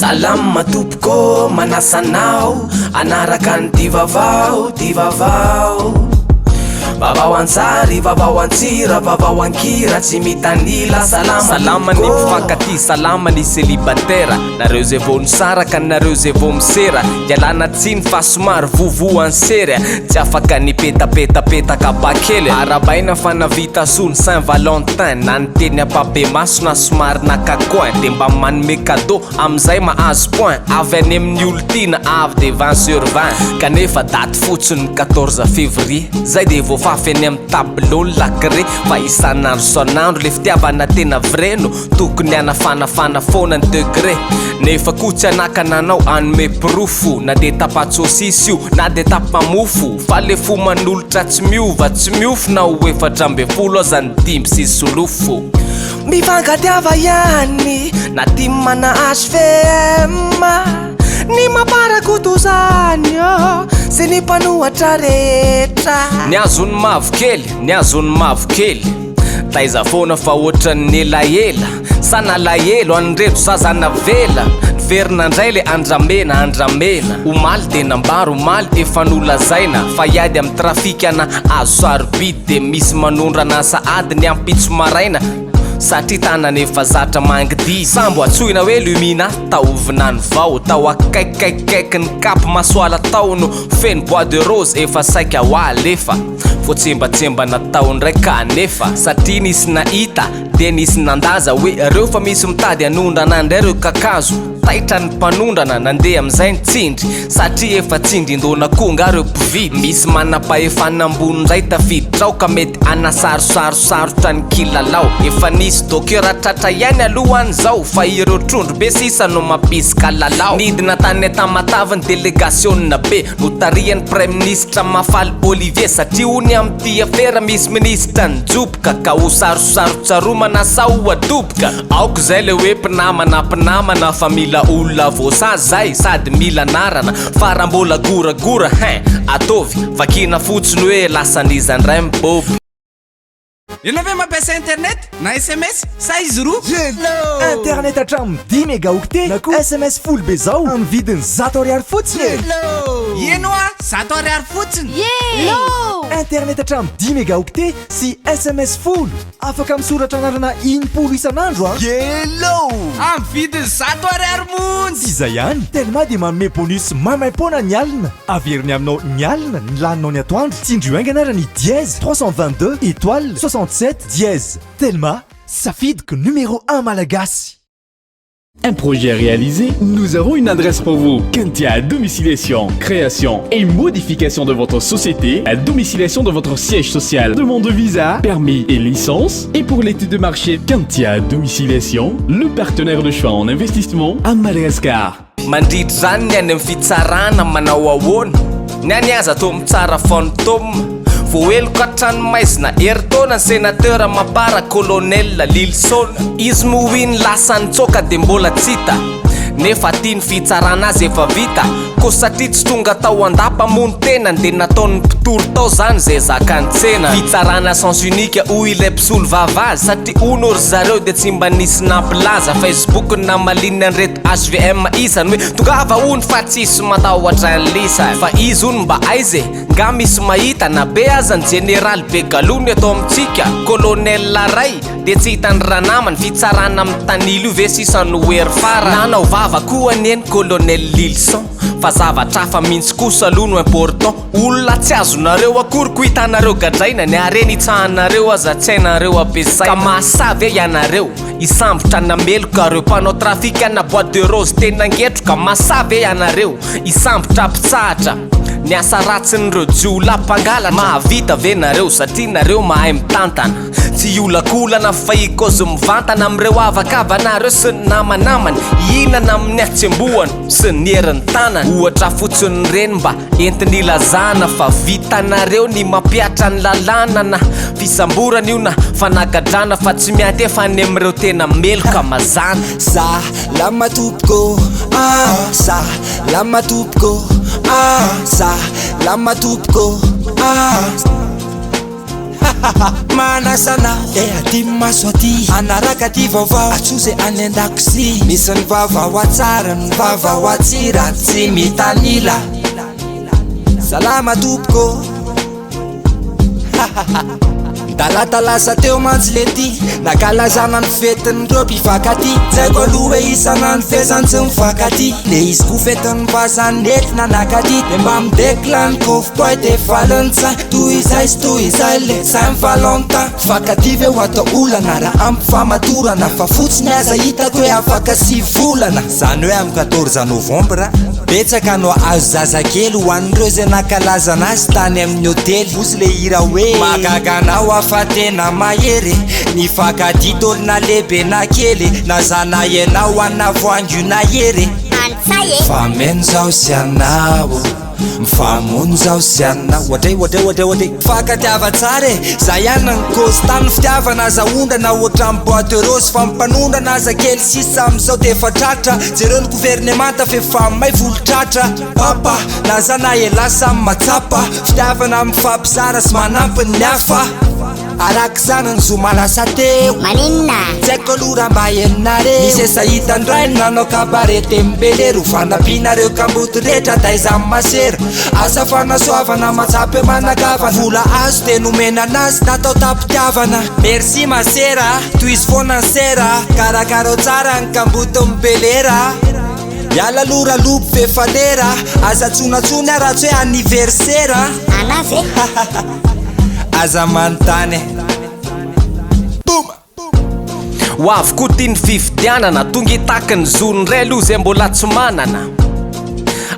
Salama tompoko, manasa anao hanaraka an'ity vaovao, ty vaovao. Vaovao an-tsary, vaovao an-tsira, vaovao an-kira, tsy mitanila, salama Salama ny tompoko. mpifankatia, salama ny célibataire, nareo zay vao nisaraka, nareo zay vao misera, ialana tsiny fa somary vovoan'ny sery, tsy afaka nipetapetapetaka bakely, arahabaina fa navita soa ny Saint Valentin, na ny teny ampabemaso na somary naka coin, de mba manome cadeau amin'izay mahazo point, avy any amin'ny olon-tiana avy de 20 sur 20, kanefa daty fotsiny ny 14 février, zay de voafafy any amin'ny tableau ny lakre, fa isan'andro isan'andro le fitiavana tena vrai no tokony hanafanafana foana ny degré, nefa koa tsy hanakana anao hanome porofo, na de tapa-tsôsisy io na de tapa-mofo, fa le fo manolotra tsy miova tsy miofo na ho 14 aza ny dimby sy solofo. Mifankatiava ihany na tim na HVM, ny mamparakoto zany ô sy ny mpanohatra rehetra. Ny azon'ny mavokely, ny azon'ny mavokely, taiza foana fa ohatran'ny elaela, sa nalahelo an'ireto zaza navela, niverina indray le andramena andramena, omaly de nambara omaly efa nolazaina fa hiady amin'ny trafikana hazo sarobidy de misy manondrana sahady ny ampitso maraina, satria tanana efa zatra mangidy, sambo antsoina hoe Lumina tao vinany vao, tao akaikikaikikaiky ny Cap Masoala tao no feno bois de rose efa saika ho alefa, voatsembatsembana tao indray kanefa, satria nisy nahita de nisy nandaza hoe reo fa misy mitady hanondrana indray reo kakazo, taitra ny mpanondrana nandeha amin'izay ny tsindry, satria efa tsindrin-doana koa nga reo mpividy, misy manam-pahefana ambony indray tafiditra ao ka mety hanasarosarosarotra ny kilalao, efa nisy docker tratra ihany aloha any zao fa ireo trondro be sisa no mampisy kalalao, nidina tany Tamatave ny delegasiona be notarihan'ny praiminisitra Mahafaly Olivier, satria hono amin'ity afera misy minisitra nijoboka ka ho sarosarotsaromana sa ho adoboka, aoka izay le hoe mpinamana mpinamana fa mila olona voasazy zay sady mila anarana, fa raha mbola goragora hein ataovy vakina fotsiny hoe lasan'iza indray mibobo. Ianao ve mampiasa internet na SMS sa izy roa? Internet hatramin'ny 10 mégaoctet na koa SMS folo be zao amin'ny vidiny 100 ariary fotsiny e. Eno a, 100 ariary fotsiny. Internet hatramin'ny 10 mégaoctet sy SMS folo. Afaka misoratra anarana 60 isan'andro a. Hello! Amin'ny vidiny 100 ariary monjy. Tsy izay ihany, Telma dia manome bonus maimaim-poana ny alina. Averiny aminao ny alina ny laninao ny atoandro. Tsindrio haingana ary ny #322 *67#. Telma, safidiko numéro 1 malagasy. Un projet réalisé, nous avons une adresse pour vous. Kentia Domiciliation, création et modification de votre société, la domiciliation de votre siège social, demande de visa, permis et licence. Et pour l'étude de marché, Kentia Domiciliation, le partenaire de choix en investissement à Madagascar. Mandritra izany ny any amin'ny fitsarana manao ahoana? Ny any aza toa mitsara fantôme. Voaheloka hatrany maizina herintaona ny sénateur Mapara colonel Lilson. Izy moa iny lasa nitsoaka dia mbola tsy hita, nefa tia ny fitsarana azy efa vita. Ko satria tsy tonga tao an-dapa moa ny tenany dia nataon'ny mpitory tao zany izay zakany tsena. Fitsarana sens unique hoy ilay mpisolo vava azy, satria hono ry zareo dia tsy mba nisy nampilaza. Facebook no namalininy an'ireto HVM isany hoe tongava hono fa tsisy matahotra an'lisa. Fa izy hono mba aiza e? Nga misy mahita na be aza ny jeneraly be galona eto amintsika, colonel ray dia tsy hitany ranamany. Fitsarana amin'ny tanilo io ve sisa no hery farany? Nanao vava koa anie ny colonel Lilson fa zavatra hafa mihitsy kosa aloha no important. Olona tsy azonareo akory ko hitanareo gadraina, ny harena itsahanareo aza tsy hainareo ampiasaina. Ka mahasahy ve ianareo hisambotra na meloka reo mpanao trafika na bois de rose tena ngetroka? Mahasahy ve ianareo hisambotra mpitsahatra ny asa ratsin'ireo jiolahy mpangalatra? Mahavita ve nareo satria nareo mahay mitantana? Tsy hiolakolana fa hikozy mivantana amin'ireo avakavanareo sy ny namanamany, hihinana amin'ny hatsembohana sy ny herin'ny tanana. Ohatra fotsiny ireny mba entiny ilazana fa vitanareo ny mampihatra ny lalàna, na fisamborana io na fanagadrana, fa tsy miady efa any amin'ireo tena meloka mazana. Salama tompoko ah, salama tompoko ah, salama tompoko ah. Manasa anao e aty maso aty Hanaraka ty vaovao Atsoa ze any an-dakozia Misy ny vaovao atsara ny vaovao atsira Tsy mitanila Salama tompoko Talata lasa teo mantsy le ty Nankalazana ny fetin'ireo mpifankatia Tsy haiko aloha hoe isan'andro fezany tsy mifankatia Le izy koa fetin'ny vazaha nentina nankaty De mba mideclane kofboay de faly ny tsain Toy izay sy toy izay le Saint Valentin Mifankatia ve ho atao olana Raha ampy famatorana Fa fotsiny aza hitako hoe afaka 9 volana Zany hoe amin'ny 14 novembre Betsaka no azo zazakely ho an'ireo izay nankalazana azy tany amin'ny hotely. Ozy le hira hoe Mahagaga anao aho fa tena mahery e Nifankatia dôly na lehibe na kely e Na zana ianao ana voangy na hery e Fameno zaho sy anao Mifamono zaho sy anao Oadray oadray oadray oadray Mifankatiava tsara e Za ihany ny kôzy tany Fitiavana aza ondrana ohatran'ny bois de rose Fa mpanondrana aza kely sisa amin'izao d'efa tratra Jereo ny governemanta f'efa may volo tratra Papa, na za na elah samy matsapa Fitiavana mifampizara sy manampy ny hafa Arak'izany ny zoma lasa teo Maninona? Tsy haiko aloha raha mba henonareo Nisy esa hita indray ny nanao cabaret teny Belery Ho fanampianareo kamboty rehetra taizan'ny masera Asa fanasoavana matsapa hoe manan-kavana Vola azo dia nomena anazy natao tam-pitiavana Merci masera a, tohizo foana ny sera a Karakarao tsara ny kambotin'i Belera Miala aloha ralobo f'efa lera Aza antsoina intsony aho raha tsy hoe anniversaire a Anah ve? Aza manontany e. Boum! Ho avy koa ty ny fifidianana, tonga hitaky ny zony ndray aloha zay mbola tsy manana.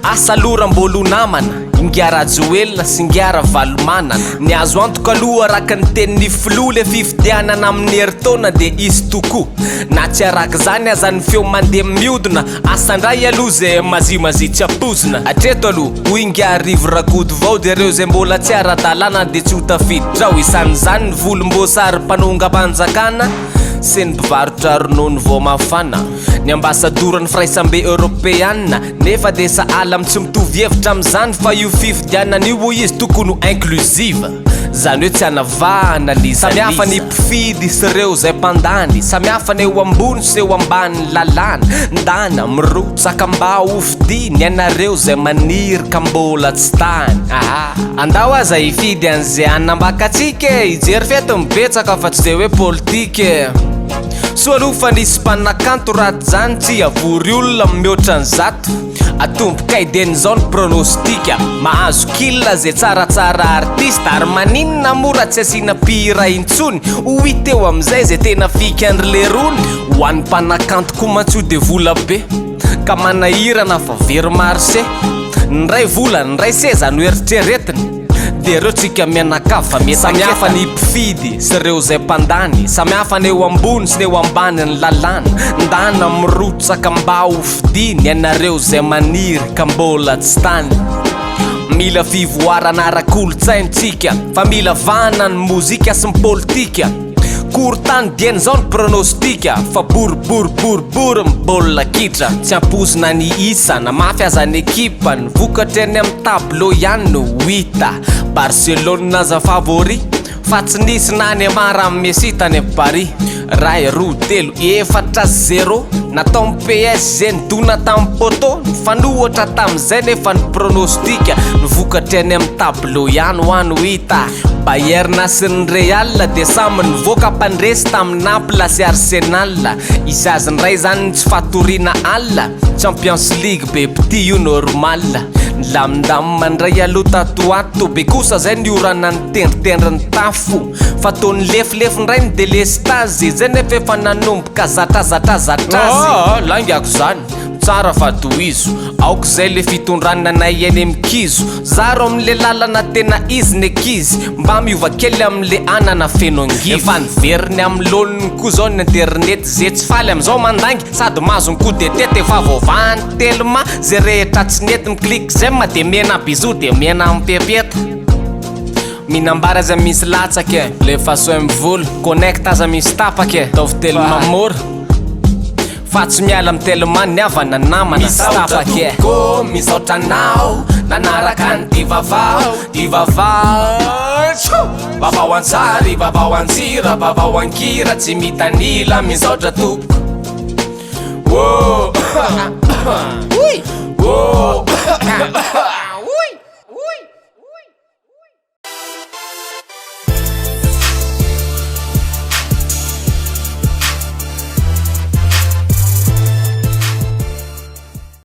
Asa aloha raha mbola ho namana, ingahy Rajoelina sy ingahy Ravalomanana. Ny azo antoka aloha araka ny tenin'ny filoha le fifidianana amin'ny herintaona dia hisy tokoa. Na tsy arak'izany aza ny feo mandeha miodina, asa ndray aloha zay mazimazia tsy ampoizina. Hatreto aloha, hoy ingahy Rivo Rakotovao dia ireo izay mbola tsy ara-dalàna dia tsy ho tafiditra ao, isan'izany ny volomboasary mpanongam-panjakana sy ny mpivarotra ronono vao mafana, ny ambasadoran'ny firaisambe eoropeana, nefa dia sahala amin'ny tsy mitovy hevitra amin'izany fa io fifidianana io hoy izy tokony ho inclusive. Zany hoe tsy anavahana l'iza Samy hafa ny mpifidy sy reo zay mpandany Samy hafa ny eo ambony sy eo ambany lalàna Ndana mirotsaka mba ho fidiany ianareo zay maniry ka mbola tsy tany Aha Andao aza hifidy an'izay hanambaka antsika e Hijery fety ny betsaka fa tsy ze hoe politika e Soa aloha fa nisy mpanakanto raha tsy zany tsy havory olona mihoatra ny zato Atombokay dieny izao ny pronostic Mahazo kil ze tsaratsara artiste Ary maninona moa raha tsy asiana mpihira intsony Ho hita eo amin'izay ze tena fikan-dry lerony Ho an'ny mpanakanto koa mantsy io de vola be Ka manahirana fa very marché Ny ray vola ny ray seza no eritreretiny Dia reo tsika mianakavy fa mietaketaka. Samy hafa ny mpifidy sy reo zay mpandany Samy hafa ny eo ambony sy ny eo ambany ny lalàna Ndana mirotsaka mba ho fidiny ianareo zay maniry ka mbola tsy tany Mila fivoarana ara-kolontsaina tsika Fa mila vahana ny mozika sy ny politika Korontany dieny zao ny pronostic fa boribory boribory ny baolina kitra Tsy ampoizina ny isa na mafy aza ny ekipa Ny vokatra eny amin'ny tableau ihany no ho hita Barcelone aza favori fa tsy nisy na Neymar amin'ny Messi tany Paris Ray, roa, telo, efatra, zéro Nataon'ny PSG nidona tamin'ny poteau Nifanohitra tamin'izay nefa ny pronostic Ny vokatra eny amin'ny tableau ihany hoa no hita Bayern sy ny Real dia samy nivoaka mpandresy tamin'ny Naples sy Arsenal. Izy azy indray izany ny tsy fatoriana alina, Champions League be mpitia io normal. Nilamindamina indray aloha tato ho ato, be kosa izay ny orana nitendritendry ny tafo. Fa toa nilefilefy indray ny delestazy, izay nefa efa nanomboka zatrazatrazatra azy. Aa, laingako izany. Tsara fa tohizo. Aoka izay le fitondrana anay eny am kizo. Zaro amle lalana tena izy ny ankizy. Mba miova kely amle anana feno angivy. Efa niveriny am laoniny koa zao ny internet. Ze tsy faly amzao mandainga sady mahazo ny coup de tete efa voavahan'ny telma. Ze rehetra tsy nety mi-click j'aime de mena bisous de mena mipepeta. Mihinam-bary aza misy latsaka e. Lefaso mivola, connect aza misy tapaka e. Ataovy telma mora. Fa tsy miala am telma ny havana namana tsy Misaotra tapaka e. tompoko, misaotra anao nanaraka ny ty vavao, ty vavao. Vavao an-tsary, vavao an-tsira, vavao an-kira, tsy mitanila, misaotra tompoko. Oh.